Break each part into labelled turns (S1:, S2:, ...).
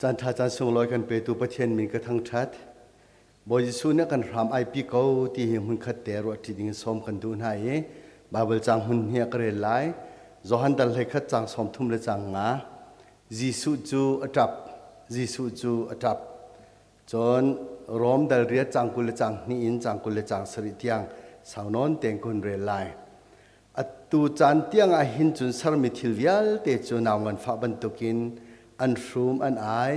S1: Caan ṭha caan sunglawi kan petu Pathian min ka thangṭhat. Bawi Jesuh nih a kan hram aipi ko ti hi hmunkhat te ruahṭi ding in sawm kan duh hna i Baibal caang hmun hi a ka rel lai. Johan dal 11 caang 30 le caang nga. Jesuh cu a ṭap. Jesuh cu a ṭap. Cun Rom dal riat caang 20 le caang hnih in caang 20 le caang sarih tiang sau nawn tein ka hun rel lai. Atu caan tiang ah hin cun sermi thil vialte cu nau nganfah bantukin an hrum an ai.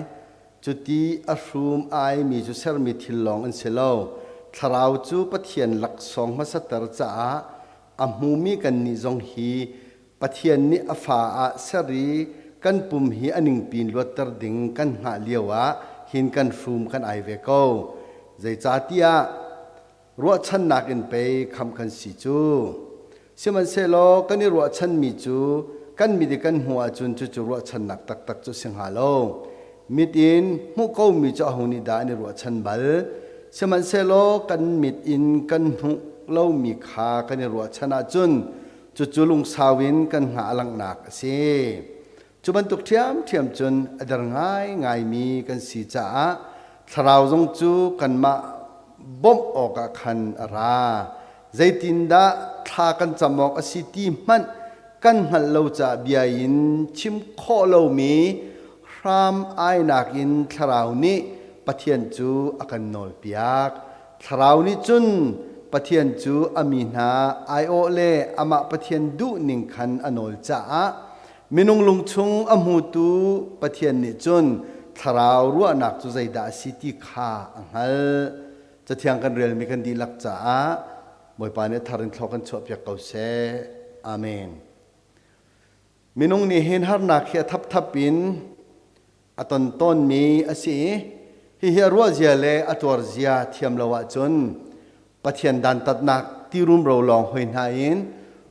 S1: Cuti a hrum aimi cu sermi thil lawng an si lo. Thlarau cu Pathian laksawng hmasater caah a hmumi kannih zong hi Pathian nih a fa ah ser i kan pum hi a ningpi in luatter ding kan hngah lio ah hin kan hrum kan ai ve ko. Zeicahtiah ruahchannak in pei khamh kan si cu. Sihmanhsehlaw kan i ruahchanmi cu kan mit i kan hmuh ahcun cucu ruahchannak taktak cu si hnga lo. Mit in hmuh komi cu aho nih dah an i ruahchan bal? Sihmanhsehlaw kan mit in kan hmuh lomi kha kan i ruahchan ahcun cucu lungsau in kan hngah a langhnak a si. Cu bantuk ṭhiamṭhiam cun a der ngaingaimi kan si caah thlarau zong cu kanmah bawmh awkah khan a ra. Zeitindah thla kan cam awk a si ti hmanh kan hngalh lo caah bia in chim khawh lomi hram ainak in thlarau nih Pathian cu a kan nawlpiak. Thlarau nih cun Pathian cu a mi hna aiawh le amah Pathian duhning khan a nawl caah Minung lungchung a hmutu Pathian nih cun thlarau ruahnak cu zeidah a si ti kha a hngalh. Cathiang kan relmi kan dihlak caah Bawipa nih a thar in thlawh kan chuahpiak ko seh. Amen. Minung nih hin harnak hi a thapthap in a ton tawnmi a si i hihi a ruahzia le a tuarzia thiam lo ahcun Pathian dantatnak ti rumro lawng hoi hna in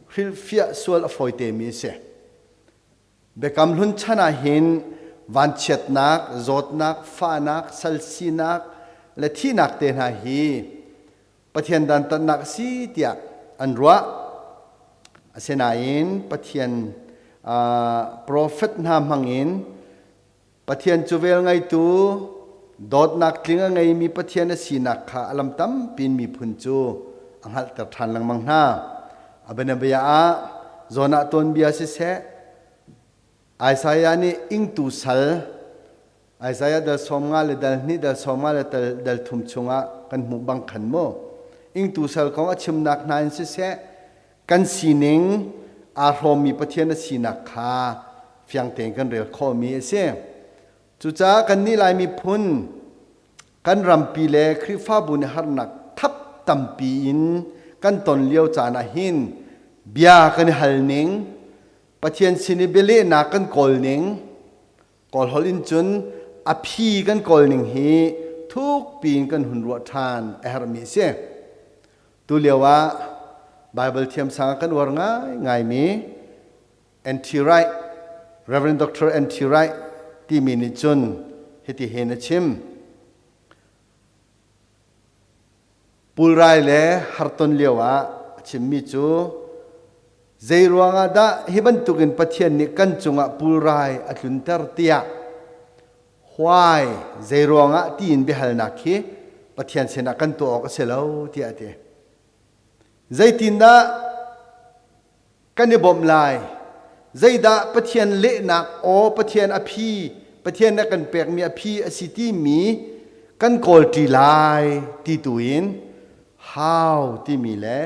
S1: hrilhfiah sual a fawitemi a si. Biakam hlun chan ah hin vanchiatnak, zawtnak, fahnak, salsinak le thihnak te hna hi Pathian dantatnak a si tiah an ruah. Asinain Pathian profet hna hmangin Pathian cu velngeitu, dawtnak tling a ngeimi Pathian a sinak kha a lam tampi in miphun cu a hngalhter ṭhan lengmang hna. A bianabia ah Jonah tuanbia siseh, Isaiah nih ingtu sal, Isaiah dal 50 le dal hnih dal 50 le dal thum chungah kan hmuh bang khan mu. Ingtu sal kong a chimnak hna in siseh, kan sining aa hrawmmi Pathian a sinak kha fiang tein kan rel khawhmi a si. Cucaah kannih Lai miphun kan rampi le Khrihfabu nih harnak thap tampi in kan ton lio caan ah hin bia kan i hal ning, Pathian sin i bialehnak kan kawl ning, Kawlholh in cun a phi kan kawl ning hi thukpi in kan hun ruah ṭhan a herhmi a si. Tulio ah Baibal thiamsang kan uar ngaingaimi N.T. Wright, Reverend Dr. N.T. Wright timi nih cun hitihin a chim. Pulrai le harton lio ah a chimmi cu zei ruangah dah hi bantukin Pathian nih kan cungah pulrai a tlunter tiah why zei ruangah tiin biahalnak hi Pathian sinah kan tuah awk a si lo tiah a ti. Zeitindah kan i bawmh lai? Zeidah Pathian lehnak aw Pathian a phi Pathian nih a kan pekmi a phi a si timi kan kawlṭi lai ti tu in how timi le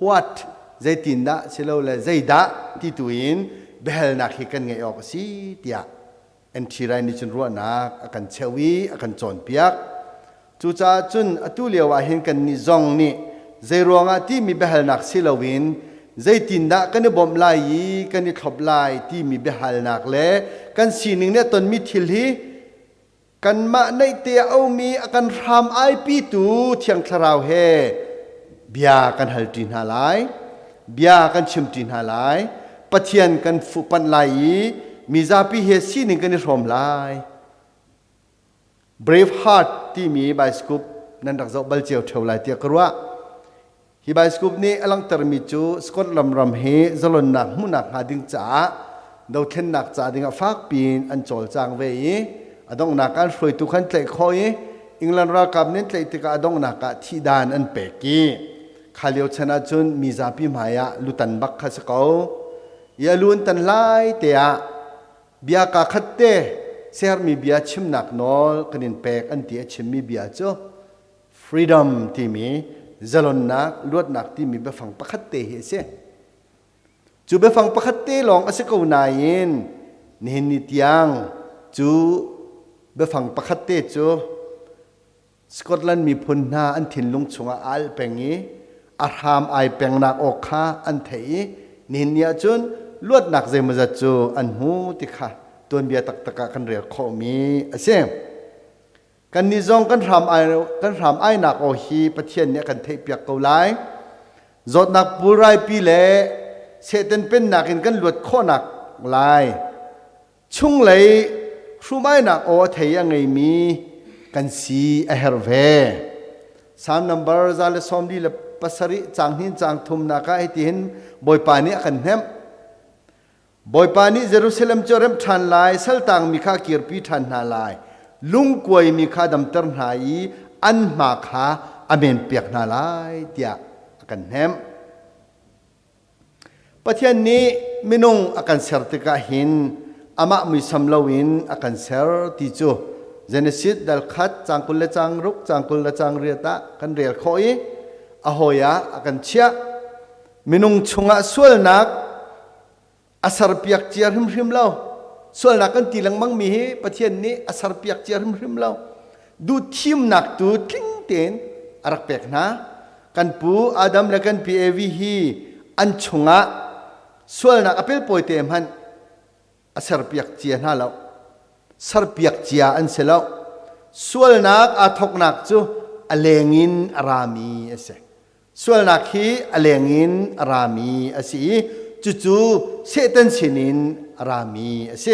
S1: what zeitindah silole zeidah ti tu in biahalnak hi kan ngeih awk a si tiah NT Rai nih cun ruahnak a kan cheuh i a kan cawnpiak. Cucaah cun atu lio ah hin kannih zong nih zeiruangah timi biahalnak si loin zeitindah kan i bawmh lai i kan i thlop lai timi biahalnak le kan sining nih a tonmi thil hi kanmah naihte a ummi a kan hram aipitu Thiang Thlarau he bia kan halṭi hna lai, bia kan chimṭi hna lai, Pathian kan fuhpanh lai i mizapi he sining kan i hrawm lai. Braveheart timi bioscope nan rak zoh bal cio ṭheo lai tiah ka ruah. Hi bioscope nih a langhtermi cu Scotland ram hi zalonnak hmuhnak hnga ding caah dothlennak ca dingah fakpi in an cawlcang ve i A donghnak ah an hruaitu kha an tlaih khawh i England ralkap nih an tlaih tikah a donghnak ah thihdan an pek i kha lio chan ahcun mi zapi hmai ah lutan bak kha si ko. I a lu an tan lai te ah bia kaa khat te sermi bia chimnak nawl kan in pek an ti. A chimmi bia cu freedom timi zalonnak, luatnak timi biafang pakhat te hi a si. Cu biafang pakhat te lawng a si ko nain nihin ni tiang cu biafang pakhat te cu Scotland miphun hna an thinlung chungah a alh peng i a hram ai pengnak awk kha an theih i nihin ni ahcun luatnak zeimawzat cu an hmu ti kha tuanbia taktak ah kan rel khawhmi a si. Kannih zong kan hram ai kan hram ainak aw hi Pathian nih a kan theihpiak ko lai. Zawtnak pulraipi le Satan pennak in kan luat khawhnak lai. Chunglei hrumainak aw a thei a ngeimi kan si a herh ve. Psalm number 147 caang hnin caang thumnak ah hitihin Bawipa nih a kan hnemh. Bawipa nih Jerusalem cu a remh ṭhan lai, saltangmi kha a kirpi ṭhan hna lai, lungkuaimi kha a damter hna i an hma kha a menpiak hna lai tiah a kan hnemh. Pathian nih minung a kan ser tikah hin amah muisam loin a kan ser ti cu Genesis dal khat caang 20 le caang ruk caang 20 le caang riat ah kan rel khawh i a hawi ah a kan chiah. Minung chungah sualnak a serpiak cia hrimhrim lo. Sualnak kan ti lengmang mi hi Pathian nih a serpiak cia hrimhrim lo. Duhthimnak tu tling tein a rak pek hna. Kan pu Adam le kan pi Evi hi an chungah sualnak a pelpawi te hmanh a serpiak cia hna lo. Serpiak cia an si lo. Sualnak aa thawknak cu a leng in a rami a si. Sualnak hi a leng in a rami a si i cucu Satan sinin a rami a si.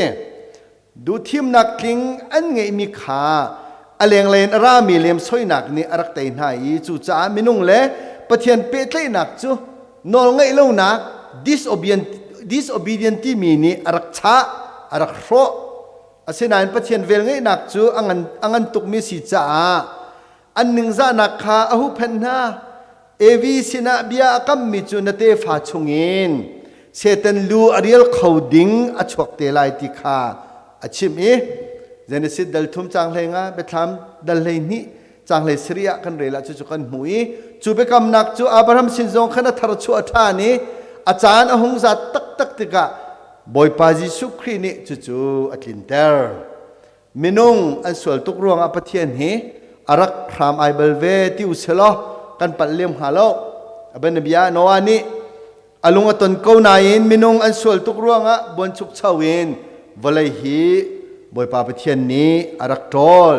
S1: Duhthimnak tling an ngeihmi kha a lenglei in a rami lemsoinak nih a rak tei hna i cucaah minung le Pathian pehtlaihnak cu nawlngaih lonak disobedient, disobedient timi nih a rak chah, a rak hrawh. Asinain Pathian velngeihnak cu a ngan, a ngan tukmi si caah An ningzahnak kha a huhphenh hna. Evi sinah bia a kammi cu na tefa chungin Satan lu a rial kho ding a chuak te lai ti kha a chimh i Genesis dal thum caang hlei nga Biathlam dal 12 caang hlei sarih ah kan rel ah cucu kan hmuh i cu biakamnak cu Abraham sin zong khan a thar chuah ṭhan i a caan a hung zat taktak tikah Bawipa Jesuh Khrih nih cucu a tlinter. Minung an sual tuk ruangah Pathian hi a rak hram ai bal ve ti u selaw kan palh lem hnga lo. A bianabia Noah nih a lung a ton ko nain minung an sual tuk ruangah buanchukcho in vawlei hi Bawipa Pathian nih a rak ṭawl.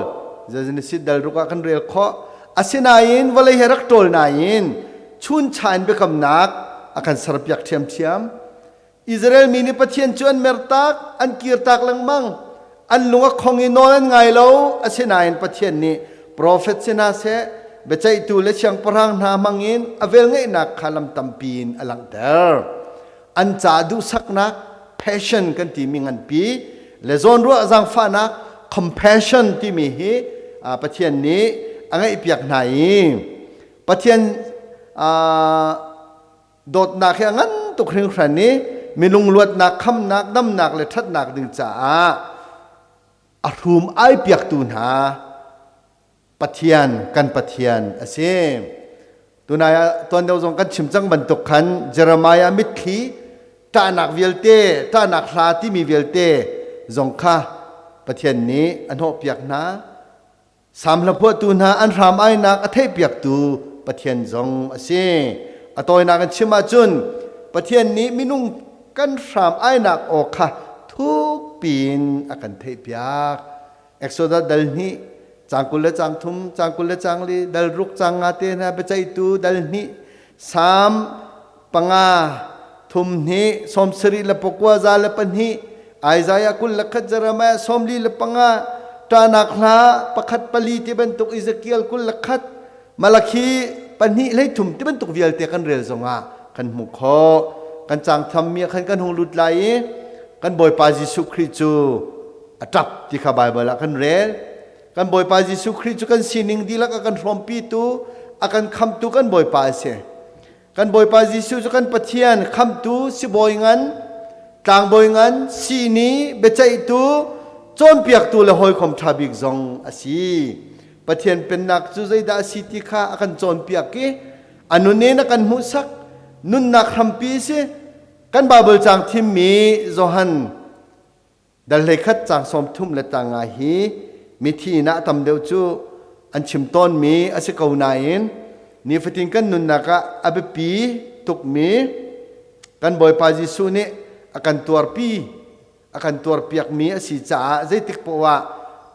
S1: Genesis dal ruk ah kan rel khawh. Asinain vawlei hi a rak ṭawl nain chuncha in biakamnak a kan serpiak ṭhiamṭhiam. Israel mi nih Pathian cu an mertak, an kirtak lengmang. An lung a khong i nawl an ngai lo. Asinain Pathian nih profet si hna seh, biaceihtu le siangpahrang hna hmangin a velngeihnak kha lam tampi in a langhter. An ca duhsaknak, passion kan timi nganpi, le zawnruah zaangfahnak, compassion timi hi Pathian nih a ngeihpiak hna i Pathian Dawtnak hi a ngan tuk hringhran i minung luatnak, khamnak, damnak le ṭhatnak ding caah a hrum ai piaktu hna Pathian kan Pathian a si. Tunai ah tuan deuh zong kan chim cang bantuk khan Jeremiah mitthli ṭahnak vialte, ṭahnak hla timi vialte zong kha Pathian nih a hnawhpiak hna. Sam hlaphuahtu hna an hram ainak a theihpiaktu Pathian zong a si. A tawinak in chim ahcun Pathian nih minung kan hram ainak aw kha thukpi in a kan theihpiak. Exodus dal hnih caang 20 le caang thum, caang 20 le caang li, dal ruk caang nga te hna biaceihtu dal hnih, Salm panga thum hnih 74 102 Isaiah 21 Jeremiah 45 ṭahnak hla pakhat pali ti bantuk Ezekiel 21 Malakhi pahnih hleithum ti bantuk vialte kan rel zongah kan hmuh khawh. Kan caang thammi ah khan kan hung lut lai i kan Bawipa Jesuh Khrih cu a A ṭap ti kha Baibal ah kan rel. Kan Bawipa Jesuh Khrih cu kan sining dihlak a kan hrawmpitu, a kan khamtu kan Bawipa a si. Kan Bawipa Jesuh cu kan Pathian, khamtu, sibawi ngan, tlangbawi ngan, sihni, biaceihtu, cawnpiaktu le hawikom ṭha bik zong a si. Pathian pennak cu zeidah a si ti kha a kan cawnpiak i a nun in a kan hmuhsak. Nunnak hrampi a si. Kan Baibal caang thimmi Johan Dal 11 caang 30 le caang nga hi mithi inn ah tam deuh cu an chim tawnmi a si ko nain nifatin kan nunnak ah a biapi tukmi kan Bawipa Jesuh nih a kan tuarpi a kan tuarpiakmi a si caah zeitik poah ah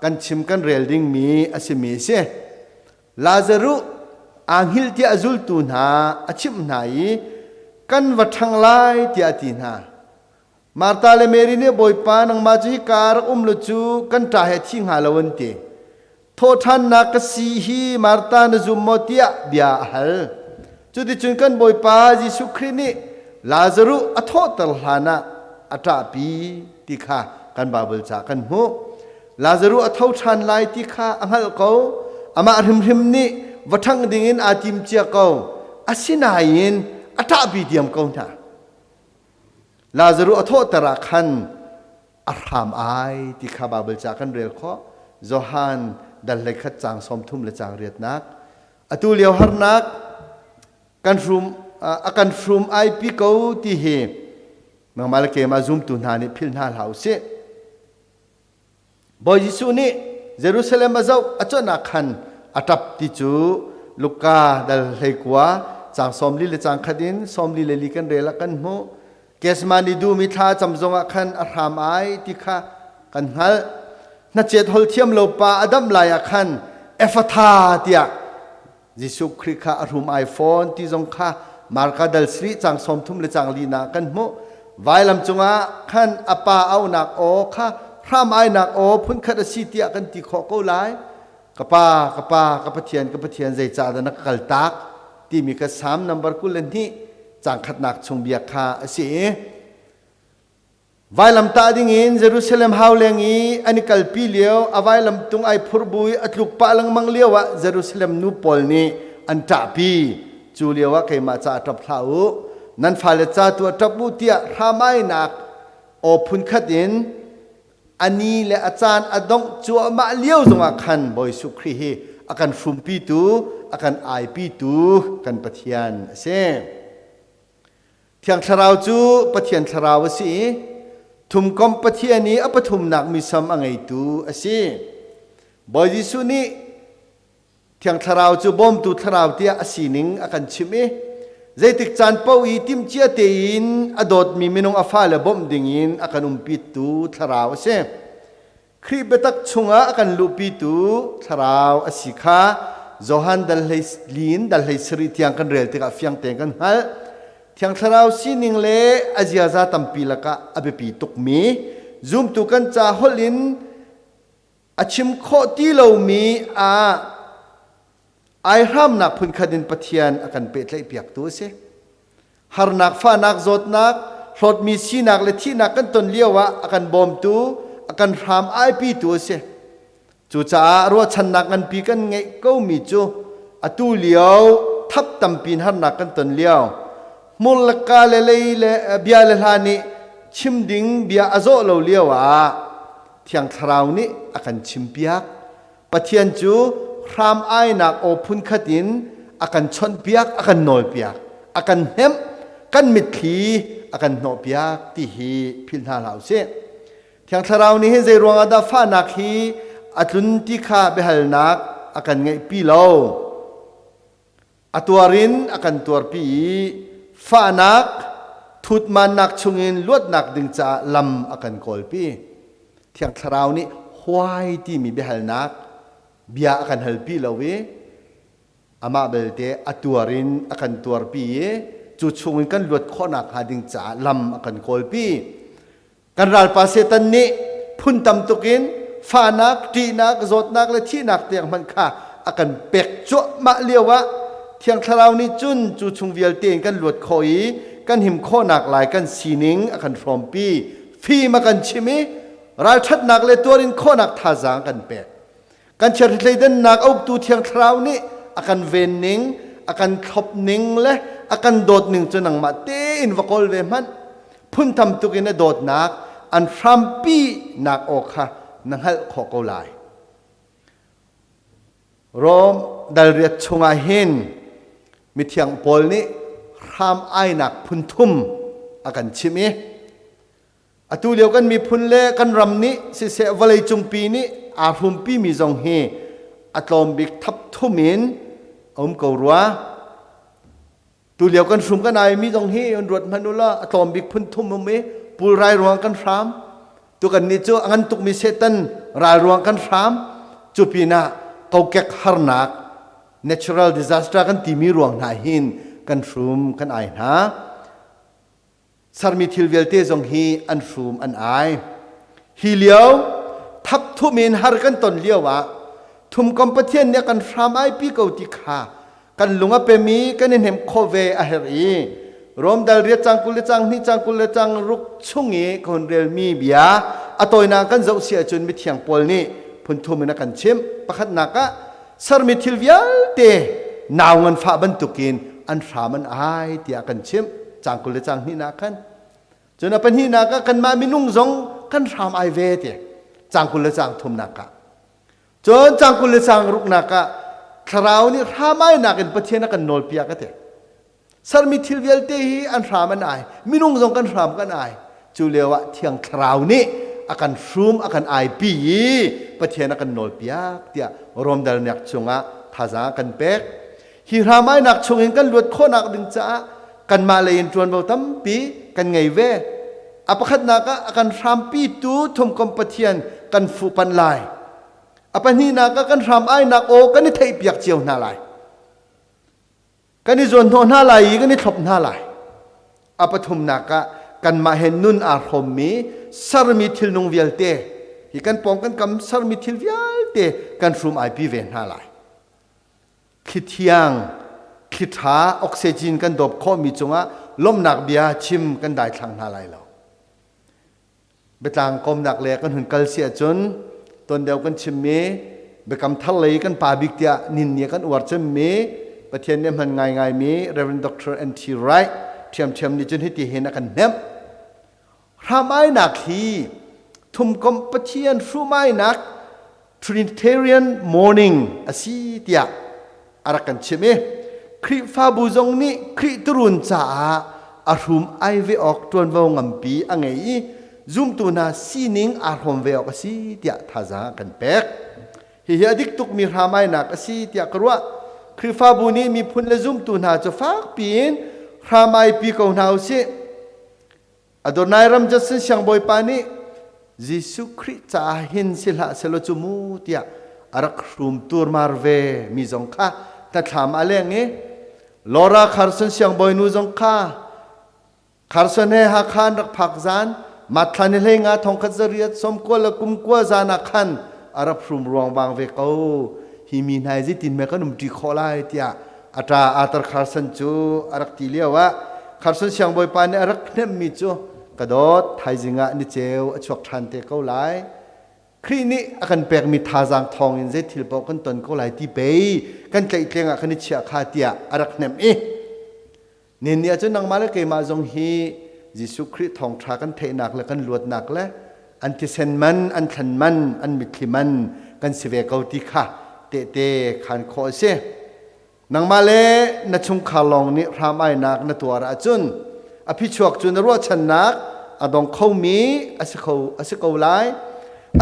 S1: kan chim kan rel dingmi a simi a si. Lazaruh aa hngilh tiah a zultu hna a chimh hna i kan va ṭhang lai tiah a ti hna. Martha le Mary nih Bawipa nangmah cu hika rak um lu cu kan ṭa he thi hnga lo an ti. Thawhṭhannak ka si hi Martha na zum maw tiah bia a hal. Cuticun kan Bawipa Jesuh Khrih nih Lazaruh a thawhter hlanah a ṭahpi ti kha kan Baibal ca kan hmuh. Lazaruh a tho ṭhan lai ti kha a hngalh ko. Amah hrimhrim nih va ṭhangh dingin aa tim cia ko. Asinain a ṭahpi diam ko hna. Lazaruh a thawhter ah khan a hram ai ti kha Baibal ca kan rel khawh. Johan dal 11 caang 30 le caang riatnak. Atu lio harnak kan hrum a kan hrum ai pi ko ti hi nangmah le keimah zumtu hna nih philh hna hlah usih. Bawi Jesuh nih Jerusalem a zoh a cuanh ah khan a ṭap ti cu Luka dal 19 caang 44 le caang khat in 44 kan rel ah kan hmuh. Gethsemane dum i thla a cam zongah khan a hram ai ti kha kan hngalh. Hnachet holh thiam lo pa a damh lai ah khan Ephatha tiah Jesuh Khrih kha a hrum ai fawn ti zong kha Marka dal sarih caang 30 le caang linak kan hmuh. Vailam cungah khan a pa auhnak aw kha hram ainak aw phunkhat a si tiah kan ti khawh ko lai. Ka pa, ka pa, ka Pathian, ka Pathian zeicahdah na ka kaltak timi kha Salm number 22 caang khatnak chung bia kha a si i Vailamtah dingin Jerusalem hauleng i an i kalpi lio a vailam tung ai phurh bu i a tluk pah lengmang lio ah Jerusalem nu pawl nih an ṭahpi. Cu lio ah keimah ca ṭap hlah u, nan fale ca tu ah ṭap u tiah hramainak aw phunkhat in a ni le a caan a dongh cuahmah lio zongah khan Bawi Jesuh Khrih hi a kan hrumpitu, a kan aipitu kan Pathian a si. Thiang Thlarau cu Pathian Thlarau a si i thumkomh Pathian i a pathumnak misam a ngeitu a si. Bawi Jesuh nih Thiang Thlarau cu bawmtu Thlarau tiah a sining a kan chimh i zeitik caan paoh i timhcia tein a dawtmi minung a fale bawmh dingin a kan umpitu Thlarau a si. Khrih biatak chungah a kan luhpitu thlarau a si kha Johan dal hlei li in dal hlei sarih tiang kan rel tikah fiang tein kan hngalh. Thiang Thlarau sining le a ziaza tampi lakah a biapi tukmi zumtu kan ca holh in a chim khawh ti lomi ah ai hramnak phunkhat in Pathian a kan pehtlaihpiaktu a si. Harnak, fahnak, zawtnak, hlawtmi sinak le thihnak kan ton lio ah a kan bawmtu, a kan hram aipitu a si. Cucaah ruahchannak nganpi kan ngeih komi cu atu lio thap tampi in harnak kan ton lio hmur le ka le lei le bia le hla nih chim ding bia a zawh lo lio ah Thiang Thlarau nih a kan chimpiak. Pathian cu hram ainak aw phunkhat in a kan chawnhpiak, a kan nawlpiak, a kan hnemh, kan mitthli a kan hnawhpiak ti hi philh hna hlah usih. Thiang Thlarau nih hin zei ruangah dah fahnak hi a tlun ti kha biahalnak a kan ngeihpi lo. A tuar in a kan tuarpi i fahnak, thutmannak chungin luatnak ding caah lam a kan kawlpi. Thiang Thlarau nih huai timi biahalnak bia a kan halpi lo i amah belte a tuar in a kan tuarpi i cu chungin kan luat khawhnak hnga ding caah lam a kan kawlpi. Kan ralpa Satan nih phun tam tuk in fahnak, ṭihnak, zawtnak le thihnak tiang hmanh kha a kan pek cuahmah lio ah Thiang Thlarau nih cun cu chung vialte in kan luat khawh i kan him khawhnak lai kan sining a kan hrawmpi. Fim a kan chimh i Ralṭhatnak le tuarin khawhnak thazaang kan pek. Kan chiathleidannak a uktu Thiang Thlarau nih a kan ven ning, a kan thlop ning le a kan dawt ning cu nangmah tein va kawl ve hmanh. Phun tam tuk in a dawtnak an hrampi nak aw kha na hngalh khawh ko lai. Rom dalriat chungah hin mithiang Paul nih hram ainak phun thum a kan chimh i atu lio kan miphun le kan ram nih siseh vawlei cungpi nih aa hrumpi mi zong hi a tlawm bik thap thum in a um ko rua. Tu lio kan hrum kan ai mi zong hi an ruat hmanh ula a tlawm bik phun thum um i pulrai ruang kan hram. Tu kan nih cu a ngan tukmi Satan ral ruang kan hram. Cu pinah kokek harnak natural disaster kan timi ruang hna hin kan hrum kan ai hna. Sermi thil vialte zong hi an hrum an ai. Hi lio thapthum in har kan ton lio ah thumkom Pathian nih a kan hram ai pi ko ti kha kan lung a pem i kan i hnem khawh ve a herh i Rom dal riat cang 20 le cang hnih cang 20 le cang ruk chung i ka hun relmi bia a tawinak kan zoh si ahcun mithiang Paul nih phunthum in a kan chimh. Pakhatnak ah sermi thil vialte nau nganfah bantukin an hram an ai tiah kan chimh cang 20 le cang hnihnak khan. Cun a pahnihnak ah kanmah minung zong kan hram ai ve ti cang 20 le cang thumnak ah. Cun cang 20 le cang ruknak ah thlarau nih hram ainak in Pathian a kan nawlpiak a ti. Sermi thil vialte hi an hram an ai. Minung zong kan hram kan ai. Cu lio ah Thiang Thlarau nih a kan hrum, a kan aipi i Pathian a kan nawlpiak tiah Rom dalnak chungah thazaang a kan pek. Hi hramainak chungin kan luat khawhnak ding caah kanmah lei in ṭuanvo tampi kan ngei ve. A pakhatnak ah a kan hrampitu thumkom Pathian kan fuhpanh lai. A pahnihnak ah kan hram ainak aw kan i theihpiak cio hna lai. Kan i zuanhnawh hna lai i kan i thlop hna lai. A pathumnak ah kanmah he nun aa hrawmmi sermi thilnung vialte hi kan pawng kan kam sermi thil vialte kan hrum aipi ve hna lai. Thli thiang, thli ṭha, oxygen kan dawp khawhmi cungah lawmhnak bia chim kan daithlang hna lai lo. Biatlang kawmnak le kan hun kal si ahcun tuan deuh kan chimmi biakam thar lei kan pa bik tiah nin nih kan uar cemmi Pathian nih hman ngaingaimi Reverend Dr. N.T. Wright ṭhiamṭhiam nih cun hiti hin a kan hnemh. Hramainak hi thumkomh Pathian hrumainak Trinitarian morning a si tiah a rak kan chimh i Khrihfabu zong nih Khrih turun caah a hrum ai ve awk ṭuanvo nganpi a ngei i zumtu hna sining aa hrawm ve awk a si tiah thazaang a kan pek. Hihi a dik tukmi hramainak a si tiah ka ruah. Khrihfabu nih miphun le zumtu hna cu fakpi in hramaipi ko hna u sih. Adonai ram Judson siangbawipa nih Jesuh Khrih caah hin si hlah selaw cu mu tiah a rak hrum turmar ve mi zong kha hnathlam a leng i Laura Carson siangbawinu zong kha Carson he Hakha an rak phak zan Matthla ni hlei nga thongkhat zariat sawmkua le kumkua zan ah khan a rak hrum ruangvang ve ko. Hi mi hna hi zeitin hme kan umṭi khawh lai tiah A ṭa Arthur Carson cu a rak ti lioah Carson siangbawipa nih a rak hnemhmi cu ka dawt thaizing ah niceu a chuak ṭhan te ko lai. Khrih nih a kan pekmi thazaang thawngin zei thil paoh kan ton ko lai ti pei kan tlaihtleng ah kan i chiah kha tiah a rak hnemh i Nin ni ahcun nangmah le keimah zong hi Jesuh Khrih thawngṭha kan theihnak le kan luatnak le an thisen man, an thlan man, an mitthli man kan si ve ko ti kha tehte khaan khawh a si. Nangmah le na chungkhar lawng nih hram ainak na tuar ahcun a phichuak cu na ruahchannak a dong khomi a si kho a si ko lai.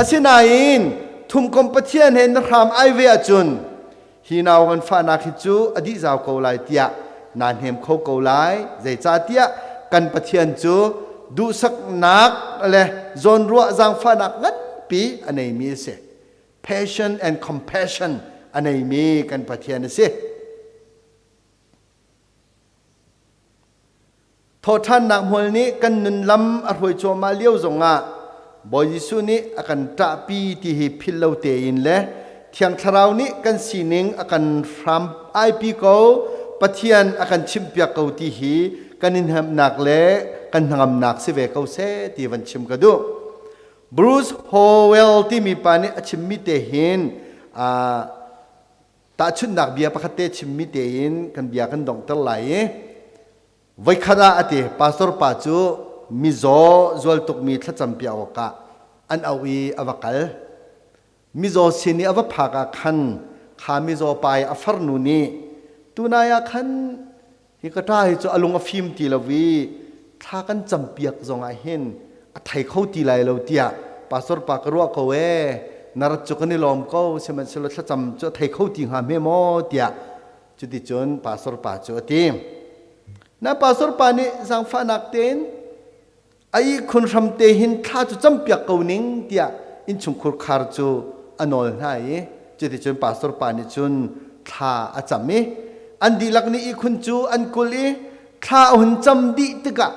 S1: Asinain thumkom Pathian he na hram ai ve ahcun hi nau nganfahnak hi cu a dih zau ko lai tiah naa hnem kho ko lai. Zeicahtiah kan Pathian cu duhsaknak le zawnruah zaangfahnak nganpi a neimi a si. Passion and compassion a neimi kan Pathian a si. Thawhṭhannak hmual nih kan nun lam a hruai cuahmah lio zongah Bawi Jesuh nih a kan ṭahpi ti hi philh lo tein le Thiang Thlarau nih kan sining a kan hram aipi ko, Pathian a kan chimhpiak ko ti hi kan i hnemhnak le kan hnangamnak si ve ko seh ti van chim ka duh. Bruce Howell timi pa nih a chimmi te hin tahchunhnak bia pakhat te chimmi tein kan bia kan donghter lai i voikhat ah a ti pastor pa cu mizaw zual tukmi thlacam piak awkah an auh i a va kal. Mizaw sin i a va phak ah khan kha mizaw pa i a farnu nih tunai ah khan hi ka ṭa hi cu a lung a fim ti lo i thla kan campiak zongah hin a thei kho ti lai lo tiah pastor pa ka ruah ko ee, na rat cu kan i lawm ko, sihmanhsehlaw thlacam cu a thei kho ti hnga hme maw tiah cuticun pastor pa cu a ti. Na pastor pa nih zaangfahnak tein a ihkhun hram te hin thla cu campiak ko ning tiah innchungkhur khar cu a nawl hna i cuticun pastor pa nih cun thla a cam i an dihlak nih ihkhun cu an kul i thla a hun cam dih tikah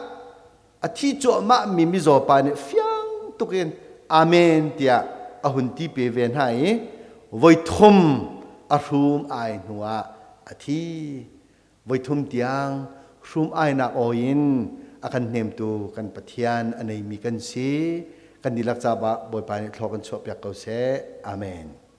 S1: a thi cuahmah mi mizaw pa nih fiang tukin amen tiah a hun ti pe ve hna i voithum a hrum ai hnuah a thi. Voithum tiang hrum-ainak aw in a kan hnemtu kan Pathian a neimi kan si. Kan dihlak caah Bawipa nih thlaw kan chuahpiak ko seh. Amen.